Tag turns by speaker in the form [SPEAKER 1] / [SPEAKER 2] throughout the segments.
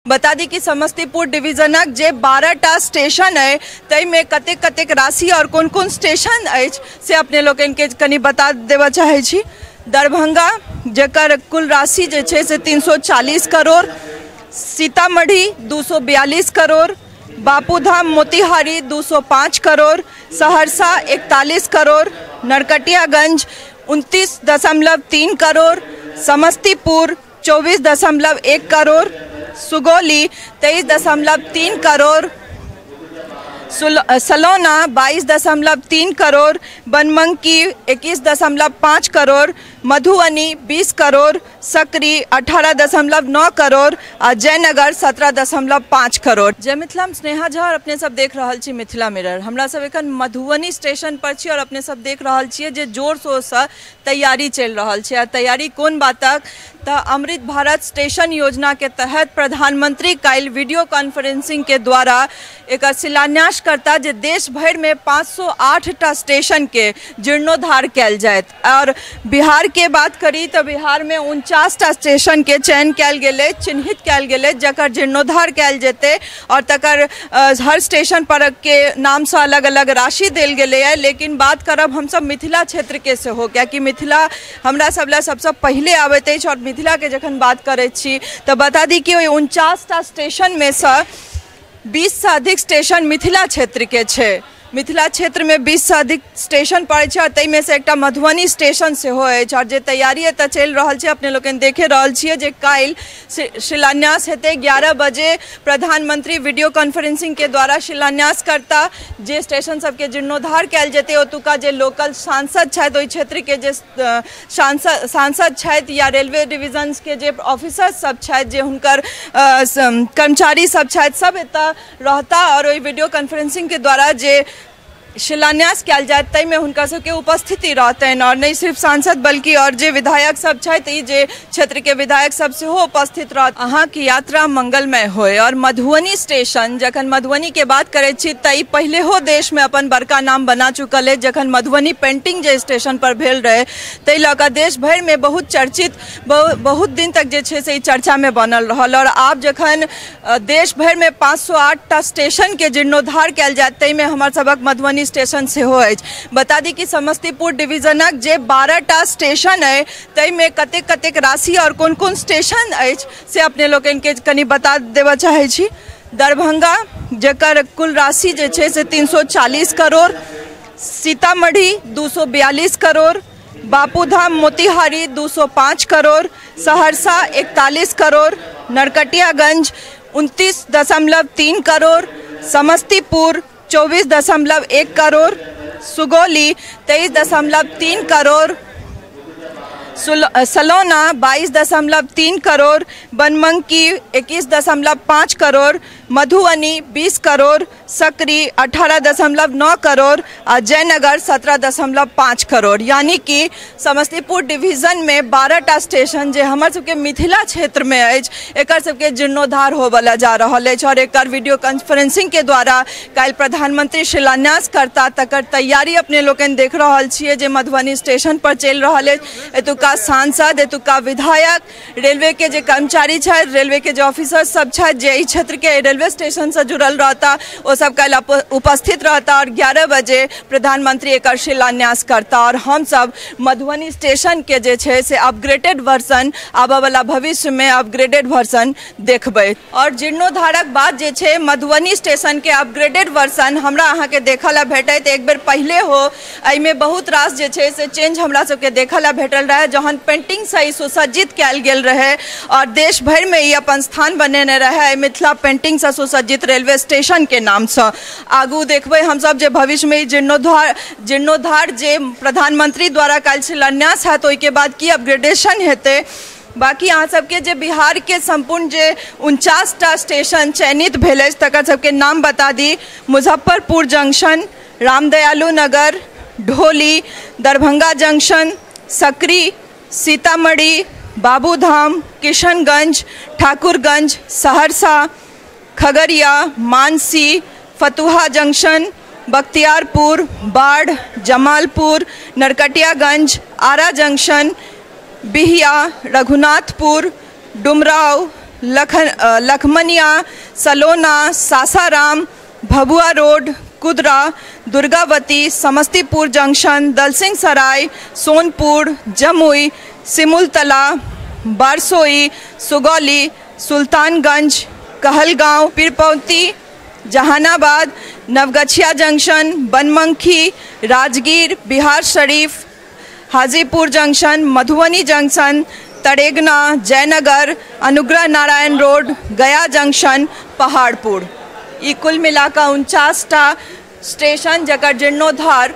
[SPEAKER 1] बता दी कि समस्तीपुर डिवीजनक जे 12टा स्टेशन अइ ताहिमे कतेक कतेक राशि और कोन कोन स्टेशन अछि से अपने लोकनिके कनि बता देबऽ चाहै छी। दरभंगा जकर कुल राशि जे छै से 340 करोड़, सीतामढ़ी 242 करोड़, बापूधाम मोतिहारी 205 करोड़, सहरसा 41 करोड़, नरकटियागंज 29.3 करोड़, समस्तीपुर 24.1 करोड़, सुगौली 23.3 करोड़, सलौना 22.3 करोड़, बनमंकी 21.5 करोड़, मधुबनी 20 करोड़, सकरी 18.9 करोड़ आ जयनगर 17.5 करोड़। जय मिथिला, हम स्नेहा झा और अपने सब देख रहल छी मिथिला मिरर। हमरा सब एखन मधुबनी स्टेशन पर छी और अपने सब देख रहल छियै जे जोर शोरसँ तैयारी चलि रहल छै। आ तैयारी कोन बातक, तऽ अमृत भारत स्टेशन योजना के तहत प्रधानमंत्री काल्हि वीडियो कॉन्फ्रेंसिंग के द्वारा एकर शिलान्यास करता जे देश भरिमे 508टा स्टेशन के जीर्णोद्धार कयल जायत। और बिहार के बात करी तऽ बिहार में 49टा स्टेशन के चयन कयल गेलै, चिन्हित कयल गेलै, जकर जीर्णोद्धार कयल जेतै और तकर हर स्टेशन पर के नामसँ अलग अलग राशि देल गेलैए। लेकिन बात करब हमसब मिथिला क्षेत्र के सेहो, कियाकि मिथिला हमरा सब लए सबसँ पहिले आबैत अछि। और मिथिला के जखन बात करै छी तऽ बता दी कि ओहि 49टा स्टेशन में सँ 20सँ अधिक स्टेशन मिथिला क्षेत्र के छै। मिथिला क्षेत्रमे 20सँ अधिक स्टेशन पड़ै छै और ताहिमे से एकटा मधुबनी स्टेशन सेहो अछि। और जे तैयारी एतऽ चलि रहल छै अपने लोकनि देखे रहल छियै जे काल्हि शिलान्यास हेतै 11 बजे। प्रधानमंत्री वीडियो कॉन्फ्रेंसिंग के द्वारा शिलान्यास करता। जे स्टेशन सबके जीर्णोद्धार कयल जेतै ओतुका जे लोकल सांसद छथि, ओहि क्षेत्रके जे सांसद छथि या रेलवे डिवीजन्सके जे ऑफिसर सब छथि, जे हुनकर कर्मचारी सब छथि, सब एतऽ रहता। और ओहि वीडियो कॉन्फ्रेंसिंग के द्वारा जे शिलान्यास कयल जायत ताहिमे हुनका सबके उपस्थिति रहतनि। और नहि सिर्फ सांसद बल्कि और जे विधायक सब छथि, ई जे क्षेत्रके विधायक सब सेहो उपस्थित रहत। अहाँके यात्रा मंगलमय होय। और मधुबनी स्टेशन, जखन मधुबनी के बात करै छी तऽ ई पहिलेहो देशमे अपन बड़का नाम बना चुकल अछि। जखन मधुबनी पेंटिंग जे स्टेशन पर भेल रहै ताहि लऽ कऽ देश भरिमे बहुत चर्चित, बहुत दिन तक जे छै से ई चर्चामे बनल रहल। और आब जखन देश भरिमे 508टा स्टेशन के जीर्णोद्धार कयल जायत ताहिमे हमर सभक मधुबनी स्टेशन सेहो अछि। बता दी कि समस्तीपुर डिवीजनक जे 12टा स्टेशन अइ ताहिमे कतेक कतेक राशि और कोन कोन स्टेशन अछि से अपने लोकनिके कनि बता देबऽ चाहै छी। दरभंगा जकर कुल राशि जे छै से 340 करोड़, सीतामढ़ी 242 करोड़, बापूधाम मोतिहारी 205 करोड़, सहरसा 41 करोड़, नरकटियागंज 29.3 करोड़, समस्तीपुर 24.1 करोड़, सुगौली 23.3 करोड़, सलौना 22.3 करोड़, बनमंकी 21.5 करोड़, मधुबनी 20 करोड़, सकरी 18.9 करोड़ आ जयनगर 17.5 करोड़। यानी कि समस्तीपुर डिवीजन में 12टा स्टेशन जे हमर सबके मिथिला क्षेत्र में अछि एकर सबके जीर्णोद्धार होबऽ जा रहल अछि। और एकर वीडियो कॉन्फ्रेंसिंग के द्वारा काल्हि प्रधानमंत्री शिलान्यास करता, तकर तैयारी अपने लोकनि देख रहल छियै जे मधुबनी स्टेशन पर चलि रहल अछि। एतुका सांसद, एतुका विधायक, रेलवे के जे कर्मचारी छथि, रेलवे के जे ऑफिसर सब छथि जे एहि क्षेत्र के रेलवे स्टेशन से जुड़ल रहता, ओ सब काल्हि उपस्थित रहता और 11 बजे प्रधानमंत्री एकर शिलान्यास करता। और हम सब मधुबनी स्टेशन के जे छै से अपग्रेडेड वर्जन आबऽ वाला भविष्य में अपग्रेडेड वर्जन देखबै। और जीर्णोद्धारक बाद जे छै मधुबनी स्टेशन के अपग्रेडेड वर्जन हमरा अहाँके देखऽ लए भेटैत। एक बेर पहिले हो एहिमे बहुत रास जे छै से चेंज हमरा सबके देखऽ लए भेटल रहै, जहन पेंटिंग से ई सुसज्जित कयल गेल रहै और देश भरिमे ई अपन स्थान बनेने रहै मिथिला पेंटिंग से सुसज्जित रेलवे स्टेशन के नामसँ। आगू देखबै हमसब जे भविष्यमे ई जीर्णोद्धार जे प्रधानमंत्री द्वारा काल्हि शिलान्यास हैत ओहिके बाद की अपग्रेडेशन हेतै। बाकी अहाँ सबके जे बिहार के संपूर्ण जे 49टा स्टेशन चयनित भेल अछि तकर सबके नाम बता दी। Muzaffarpur junction, Ramdayalu Nagar, Dholi, Darbhanga junction, Sakri, Sitamarhi, Babudham, Kishanganj, Thakurganj, Saharsa, Khagaria, Mansi, Fatuha junction, Bakhtiyarpur, Barh, Jamalpur, Narkatiaganj, Ara junction, Bihiya, Raghunathpur, Dumraon, Lakhmania, Salona, Sasaram, Bhabua road, Kudra, Durgavati, Samastipur junction, Dalsingh Sarai, Sonpur, Jamui, Simultala, Barsoi, Sugauli, Sultanganj, Kahalgaon, Pirpainti, Jehanabad, Naugachia junction, Banmankhi, Rajgir, Bihar Sharif, Hajipur junction, Madhubani junction, Taregna, Jaynagar, Anugrah Narayan road, Gaya junction, Paharpur. ई कुल मिलाकर 49 टा station जकर जीर्णोद्धार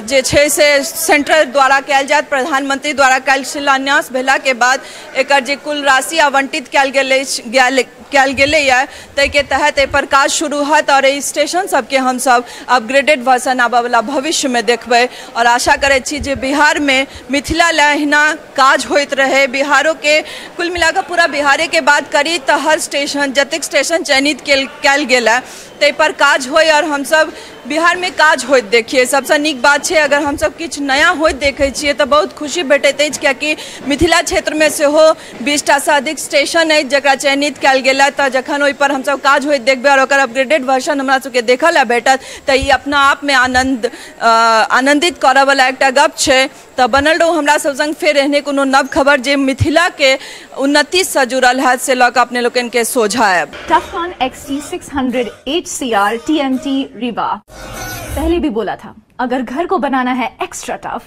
[SPEAKER 1] जे छै से central द्वारा कयल जायत। प्रधानमंत्री द्वारा काल्हि शिलान्यास भेला के बाद एकर जे कुल राशि आवंटित कयल गेलैए ताहिके तहत एहि पर काज शुरू होयत और एहि स्टेशन सबके हमसब अपग्रेडेड वर्जन आबयवला भविष्यमे देखबै। और आशा करै छी जे बिहारमे मिथिला लए एहिना काज होइत रहै। बिहारोके कुल मिलाकऽ पूरा बिहारेके बात करी तऽ हर स्टेशन जतेक स्टेशन चयनित कयल गेल है ताहि पर काज होय और हमसब बिहारमे काज होइत देखिए। सबसँ नीक बात छै अगर हमसब किछु नया होइत देखै छियै तऽ बहुत खुशी भेटैत अछि, कियाकि मिथिला क्षेत्रमे सेहो 20 टासँ अधिक स्टेशन अछि जकरा चयनित कयल गेल है। तऽ जखन ओहिपर हमसब काज होइत देखबै और ओकर अपग्रेडेड वर्जन हमरा सबके देखऽ लए भेटत तऽ ई अपना आपमे आनन्दित करऽवला एकटा गप छै। तऽ बनल रहू हमरा सब संग, फेर एहने कोनो नव खबर जे मिथिलाके उन्नतिसँ जुड़ल हैत से लऽ कऽ अपने लोकनिके सोझा आयब।
[SPEAKER 2] Tufcon XT600 HCR TMT Rewa. पहले भी बोला था अगर घर को बनाना है एक्स्ट्रा टफ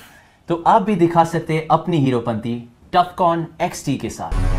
[SPEAKER 3] तो आप भी दिखा सकते हैं अपनी हीरोपंती टफकॉन XT के साथ।